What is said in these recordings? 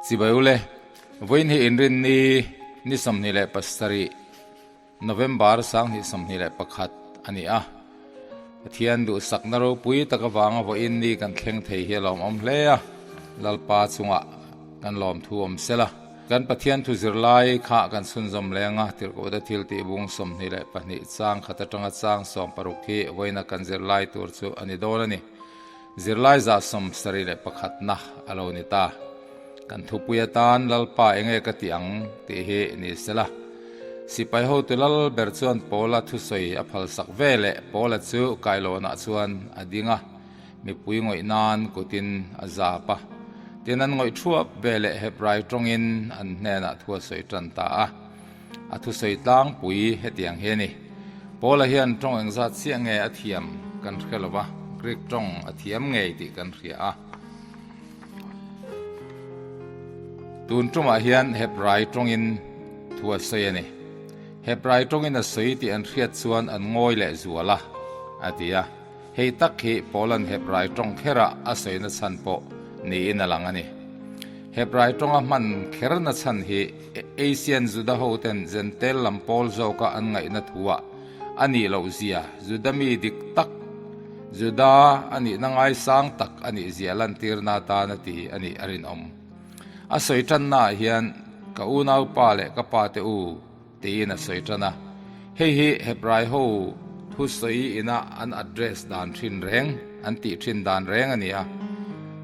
Chibai ule, vawiin hi inrinni ni 27 November 2021 a ni a. Pathian duhsakna ropui tak avanga vawiin ni kan thleng thei hi a lawmawm hle a, Lalpa chungah kan lawmthu awm sela. Kan Pathian thu zirlai kha kan chhunzawm leng a, Tirhkohte thil tih bung 22 chang khat atanga chang 16 hi vawiina kan zirlai tur chu a ni dawn a ni. Zirlai za 71 na a lo ni ta. Kan thupui atan Lalpa enge ka ti ang tih hi ni sela. Sipai hotu lal ber chuan Paula thusawi a phalsak ve leh Paula chu kailawnah chuan a ding a, mipui ngawih nan kutin a zap a. Tin an ngawih thuap ve leh Hebrai tawngin an hnenah thu a sawi tan ta a. A thusawi tlangpui hetiang hi a ni. Paula hian tawng engzat chiah nge a thiam kan hre lo va, Greek tawng a thiam ngei tih kan hria a. Tun tumah hian Hebrai tawngin thu a sawi a ni. Hebrai tawngin a sawi tih an hriat chuan an ngawi leh zual a, a ti a. Hei tak hi Paula'n Hebrai tawng khera a sawina chhan pawh niin a lang a ni. Hebrai tawnga hman kherna chhan hi Asian Juda hoten Jentail lam pawl zawka an ngaihna thuah a nih loh zia, Juda mi dik tak, Juda a nihna ngaisang tak a nih zia lantirna atan a ti a nih a rinawm. A sawi tannaah hian ka unaupa leh ka pate u tiin a sawi tan a. Hei hi Hebrai ho thusawi ina an address dan thin reng, an tih thin dan reng a ni a.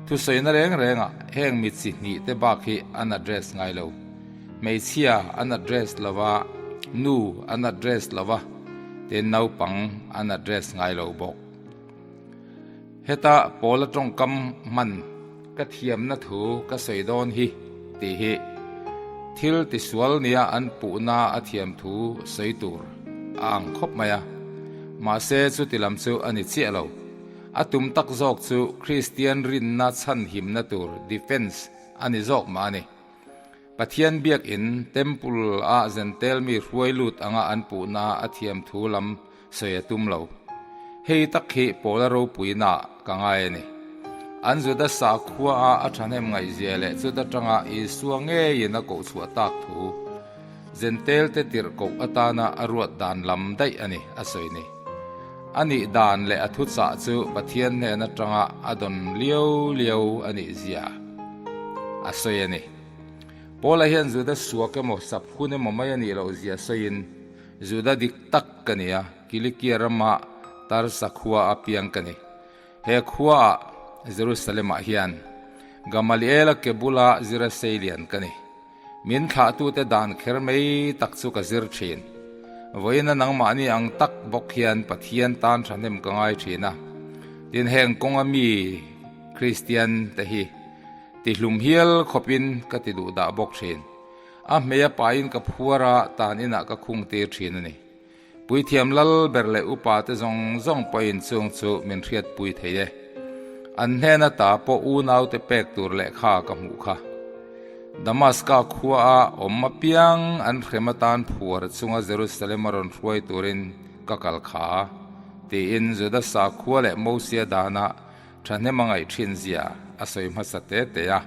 Thusawina reng rengah heng mi chi hnih te bak hi an address ngai lo. Hmeichhia an address lo va, nu an address lo va, tin naupang an address ngai lo bawk. Heta Paula tawngkam hman ka thiamna thu ka sawi dawn hi tih hi thil tisual nia an puhna a thiam thu sawi tur a ang khawp mai a, mahse chuti lam chu a ni chiah lo. A tum tak zawk chu Kristian rinna chhanhimna tur defence a ni zawk mah a ni. Pathian biakin Temple a Jentail mi hruai lut anga an puhna a thiam thu lam sawi a tum lo. Hei tak hi Paula ropuina ka ngai a ni. An Juda sakhua a a thahnem ngaihzia leh chuta tanga Isua ngeiin a kohchhuah tak thu Jentail te tirh koh atana a ruat dan lam daih a ni a sawi ni. A nih dan leh a thuchah chu Pathian hnen atanga a dawn liau liau a nih zia a sawi a ni. Paula hian Juda suak emaw sap hun emaw mai a nih loh zia sawiin, Juda dik tak ka ni a, Kilikia rama Tarsa khua a piang ka ni. He khuaah Jerusalem-ah hian Gamaliela ke bula zira seilian ka ni. Min thlahtute dan kher mai tak chu ka zir thin. Vawiina nangmahni ang tak bawk hian Pathian tan thahnem ka ngai thin a. Tin heng kawnga mi Kristian te hi tihlum hial khawpin ka ti duh dah bawk thin. A hmei a pain ka phuar a, tan inah ka khung tir thin a ni. Puithiam lal ber leh upa te zawng zawng pawhin chung chu min hriatpui thei e. An hnena ta pawh unaute pek tur lehkha ka hmuh kha. Damaska khua a awm apiang an hrem atan phuar chunga Jerusalem a rawn hruai turin ka kal kha, tiin Juda sakhua leh Mosia dana thahnem a ngaih thin zia a sawi hmasa te te a.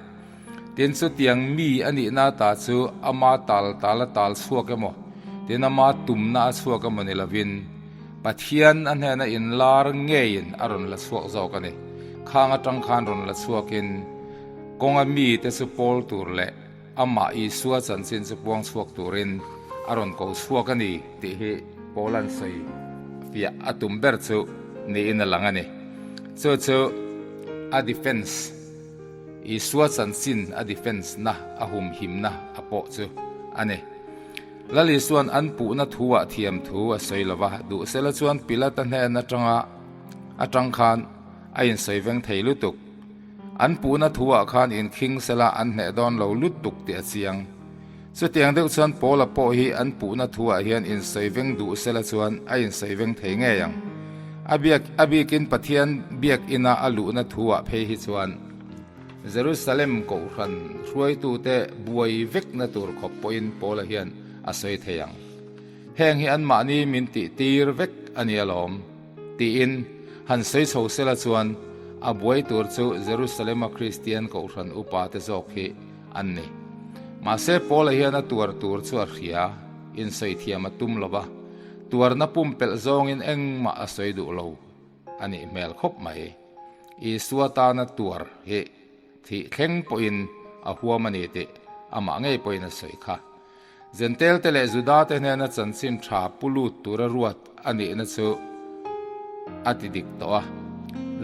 Tin chutiang mi a nihna ta chu ama tal tal a tal chhuak emaw, tin ama tumna a chhuak emaw ni lovin Pathian a hnena inlar ngeiin a rawn la chhuak zawk a ni. Khang atang khan rawn la chhuakin kawnga mite chu pawl tur leh amah Isua chanchin chu puang chhuak turin a rawn ko chhuak a ni tih hi Paula'n sawi fiah a tum ber chu niin a lang a ni. Chu chu a defense, Isua chanchin a defense na, a humhimna a pawh chu a ni. Lal Isua'n an puhna thu ah thiam thu a sawi lo va, duhsela chuan Pilata hnen atanga atang khan a insawi veng thei lutuk. An puhna thu ah khan inkhing sela an hneh dawn lo lutuk tih a chiang. Chutiang deuh chuan Paula pawh hi an puhna thu ah hian insawi veng duh sela chuan a insawi veng thei ngei ang. A biak a bikin Pathian biak ina a luhna thu ah phei hi chuan Jerusalem kohhran hruaitute buai vekna tur khawp pawhin Paula hian a sawi thei ang. Heng hi anmahni min tih tir vek a ni alawm. Tiin han sawi chho sela chuan a buai tur chu Jerusalem-a Kristian kohhran upa te zawk hi an ni. Mahse Paula hian a tuar tur chu a hria, insawi thiam a tum lo va, tuarna pumpelh zawngin engmah a sawi duh lo a nih hmel khawp mai. Isua tana tuar hi thih thleng pawhin a huam a ni tih amah ngei pawhin a sawi kha. Zentelte leh Judate hnena chanchin tha pu lut tura ruat a nihna chu a ti dik tawh a.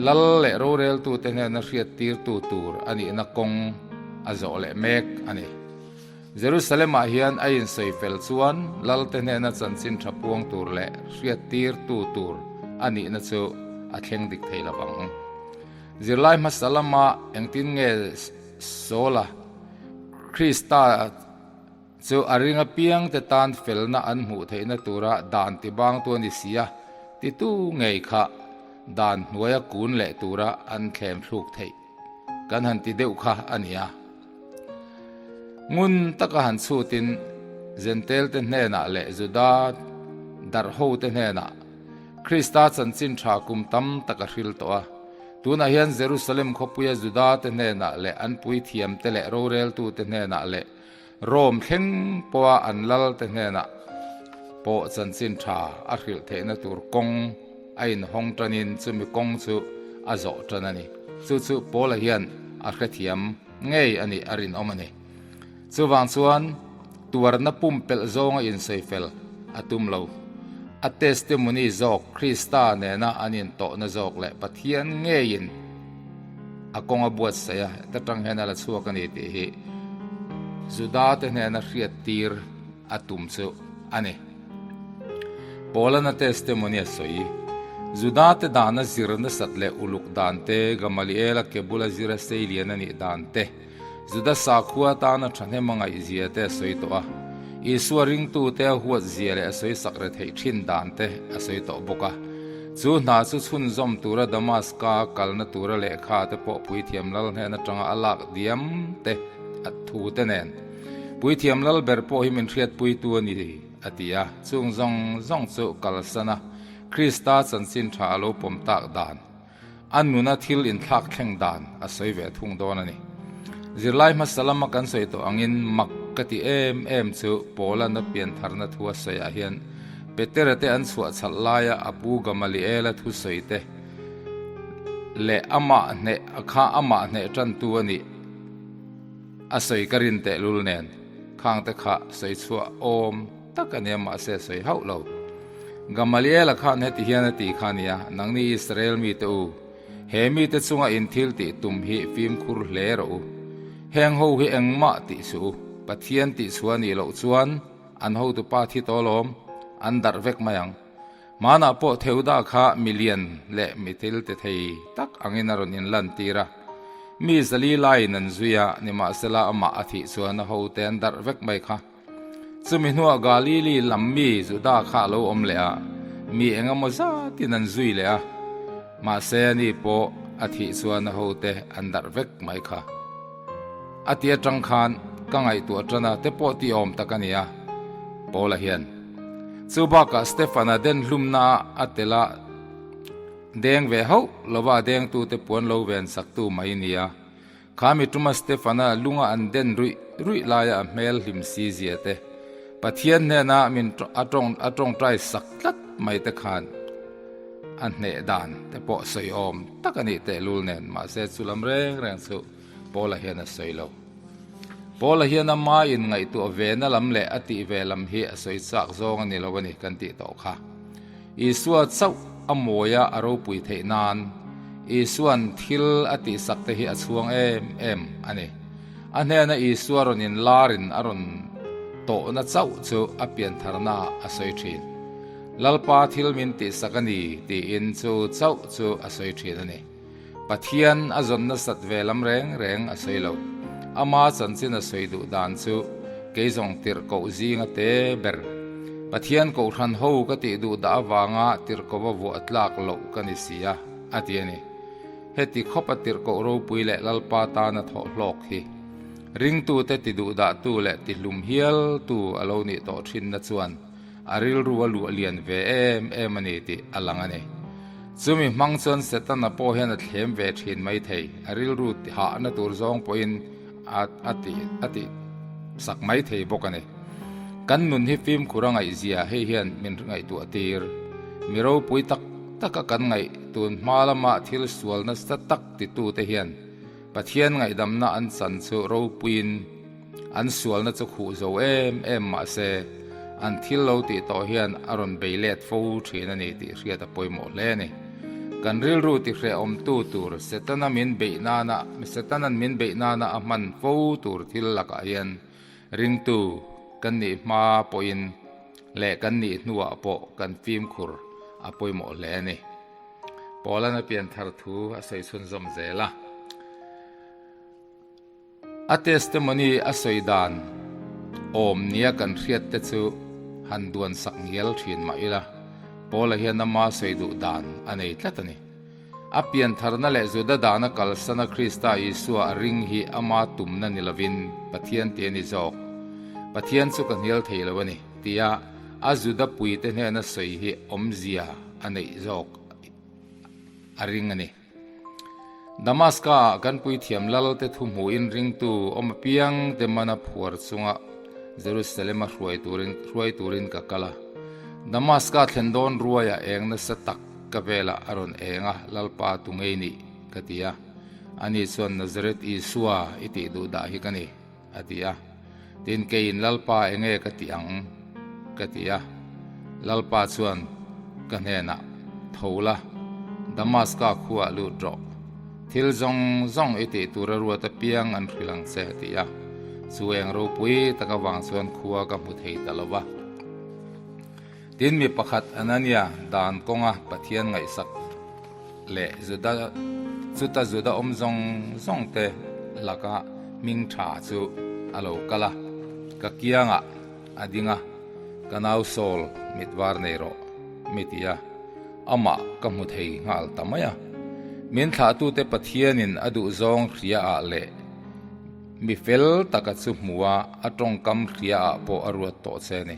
Lal leh roreltute hnena hriattirtu tur a nihna kawng a zawh leh mek a ni. Jerusalem-ah hian a insawi fel chuan Lalte hnena chanchin tha puang tur leh hriattirtu tur a nihna chu a thleng dik thei lo vang. Zirlai hmasa lama engtin nge Saula Krista chu a ring apiangte tan felna an hmuh theihna tura dan tibangtu a ni si a, titu ngei kha dan hnuaia kun leh tura an thlem thluk theih kan han ti deuh kha a ni a. Ngun taka han chhutin Zentelte hnenah leh Juda darhhote hnenah Krista chanchin tha kum tam tak a hril tawh a. Tunah hian Jerusalem khawpuia Judate hnenah leh an puithiamte leh roreltute hnenah leh Rome thleng pawha an lalte hnenah pawh chanchin tha a hrilh theihna tur kawng a inhawng tanin chumi kawng chu a zawh tan a ni. Chu chu Paula hian a hrethiam ngei a nih a rinawm a ni. Chuvang chuan tuarna pumpelh zawnga insawifel a tum lo. A testimony zawk Krista nena an intawhna zawk leh Pathian ngeiin a kawng a buatsaih a, heta tang hian a la chhuak a ni tih hi Judate hnena hriattir a tum chu a ni. Paulana testimony a sawi. Judate dana zir nasat leh uluk dan te, Gamaliela ke bula zira seilian a nih dan te, Juda sakhua tana thahnem a ngaihzia te a sawi tawh a, Isua ringtute a huatzia leh a sawi sak re theih thin dan te a sawi tawh bawk a. Chu hna chu chhunzawm tura Damaska kalna tura lehkha te pawh Puithiam Lal hnen atanga a lak diam te a thu te nen. Puithiam Lal ber pawh hi min hriatpuitu a ni a ti a, chung zawng zawng chu kalsan a, Krista chanchin tha a lo pawm tak dan. A nuna thil inthlak thleng dan a sawi ve thung dawn a ni. Zirlai hmasa lama kan sawi tawh angin mak ka ti em em chu Paula'n a piantharna thu a sawiah hian Petera te an chhuah chhalh laia a pu Gamaliela thu sawi te leh amah hneh kha amah hneh tantu a nih a sawi ka rin tehlul nen khang te kha sawi chhuah awm tak a nia mahse a sawi hauh lo. Gamaliela khan heti hian a ti kha nia, Nangni Israel mite u, he mite chunga in thil tih tum hi fimkhur hle rawh u. Heng ho hi engmah tih suh u, Pathian tih chhuah nih loh chuan an hotupa thi tawh lawm, an darh vek mai ang. Hmanah pawh Theuda kha milian leh mi thil ti thei tak angin a rawn inlantir a. Mi zali laiin an zui a, nimahsela amah a thih chuan a hote an darh vek mai kha. Chumi hnuah Galili lam mi Juda kha a lo awm leh a, mi eng emaw zatin an zui leh a, mahse ani pawh a thih chuan a hote an darh vek mai kha. A ti atang khan ka ngaihtuah tan a, te pawh tih awm tak a ni a, Paula hian. Chu bakah Stefan-a den hlumna a tel a, deng ve hauh lova a dengtute puan lo ven saktu mai nia. Kha mi tuma Stefana lunga an den ruih ruih laia a hmel hlim si zia te, Pathian hnena min a tawng a tawngtai sak tlat mai te khan a hneh dan te pawh sawi awm tak a nih tehlul nen mahse chu lam reng reng chu Paula hian a sawi lo. Paula hian ama in ngaihtuah ve na lam leh a tih ve lam hi a sawi chak zawng a ni lo a ni kan tih tawh kha. Isua chauh a mawia a ropui theih nan Isua'n thil a tihsak te hi a chhuang em em a ni. A hnena Isua rawn inlarin a rawn tawhna chauh chu a piantharna a sawi thin. Lalpa thil min tihsak a ni tiin chu chauh chu a sawi thin a ni. Pathian a zawn nasat ve lam reng reng a sawi lo. Ama chanchin a sawi duh dan chu kei zawng tirhkoh zinga te ber. Pathian kohhran ho ka tih duh dah avanga tirhkoh a vuah tlak loh ka ni si a, a ti a ni. Heti khawp a tirhkoh ropui leh Lalpa tana thawh hlawk hi ringtute ti duh dahtu leh ti hlum hialtu a lo nih tawh thinna chuan A rilru a luah lian ve em em a ni tih a lang a ni. Chumi hmang chuan Setana pawh hian a thlem ve thin mai thei. A rilru hahna tur zawng pawhin a tih a tih sak mai thei bawk a ni. Kan nun hi fimkhur a ngaihzia hei hian min ngaihtuah tir. Mi ropui tak taka kan ngaih tun hma lama thil sual nasa tak titute hian Pathian ngaihdamna an chan chu ropuiin an sualna chu khuh zo em em mah se an thil lo tih tawh hian a rawn bei let fo thin a ni tih hriat a pawimawh hle a ni. Kan rilru tihrehawmtu tur Setana min beih nana Setanan min beih nana a hman fo tur thil lakah hian ringtu kan nih hma pawhin leh kan nih hnuah pawh kan fimkhur a pawimawh hle a ni. Paula'n a pianthar thu a sawi chhunzawm zel a. A testimony a sawi dan awm nia kan hriat te chu han duan sak ngial thin mah ila, Paula hian ama sawi duh dan a nei tlat a ni. A piantharna leh Juda dana kalsana Krista Isua a ring hi ama tumna ni lovin Pathian tih a ni zawk. Pathian chu ka hnial thei lo a ni, tia a Juda puite hnena sawi hi awmzia a neih zawk a ring a ni. Damaska-ah kan puithiam lalte thu hmuhin ringtu awm apiang te mana phuar chunga Jerusalem-a hruai turin hruai turin ka kal a. Damaska thlen dawn ruaiah eng nasa tak ka velah a rawn eng a, Lalpa tu ngei nih? ka ti a. Ani chuan Nazareth Isua i tih duh dah hi ka ni. A ti a. Tin, keiin Lalpa enge ka ti ang? ka ti a. Lalpa chuan ka hnenah, Tho la, Damaska khuaah lut rawh. Thil zawng zawng i tih tura ruat apiang an hrilh ang che, a ti a. Chu eng ropui tak avang chuan khua ka hmu thei ta lo va. Tin, mi pakhat Anania dan kawnga Pathian ngaihsak leh Juda chuta Juda awm zawng zawng te laka hming tha chu a lo kal a, ka kiangah a ding a, ka nau Saul mit var nei rawh mi ti a, amah ka hmu thei nghal ta mai a. Min thlahtute Pathianin a duhzawng hriaah leh mi fel taka chu hmua a tawngkam hriaah pawh a ruat tawh che a ni.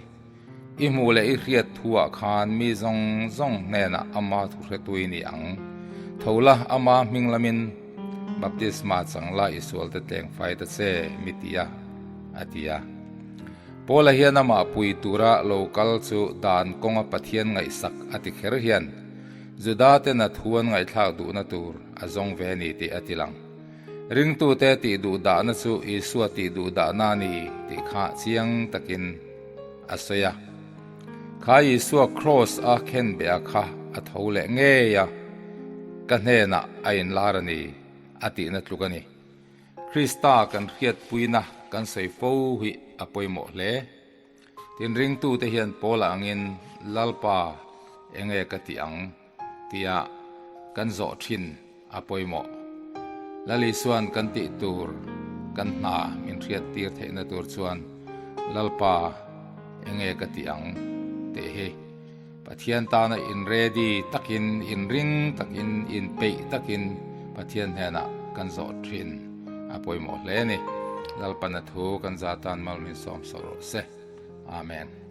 I hmuh leh i hriat thuah khan mi zawng zawng hnenah ama thu hretui ni ang. Tho la, ama hming lamin baptisma chang la i sualte tleng fai ta che, mi ti a, a ti a. Paula hian amah pui tura lo kal chu dan kawnga Pathian ngaihsak a ti kher hian Juda ten a thu an ngaihthlak duhna tur a zawng ve a ni tih a ti lang. Ringtute tih duh dahna chu Isua tih duh dahna a ni tih kha chiang takin a sawi a. Kha Isua kraws a khen beh a kha a tho leh ngei a, ka hnenah a inlar a ni a tihna tluk a ni. Krista kan hriatpuina kan sawi fo hi a pawimawh hle. Tin, ringtute hian Paula angin Lalpa enge ka tih ang? tia kan zawh thin a pawimawh. Lal Isua'n kan tih tur kan hna min hriat tir theihna tur chuan Lalpa enge ka tih ang tih hi Pathian tana in ready takin, in ring takin, in peih takin Pathian hnenah kan zawh thin a pawimawh hle a ni. Lalpana thu kan za tan mal min sawm sawh rawh se. Amen.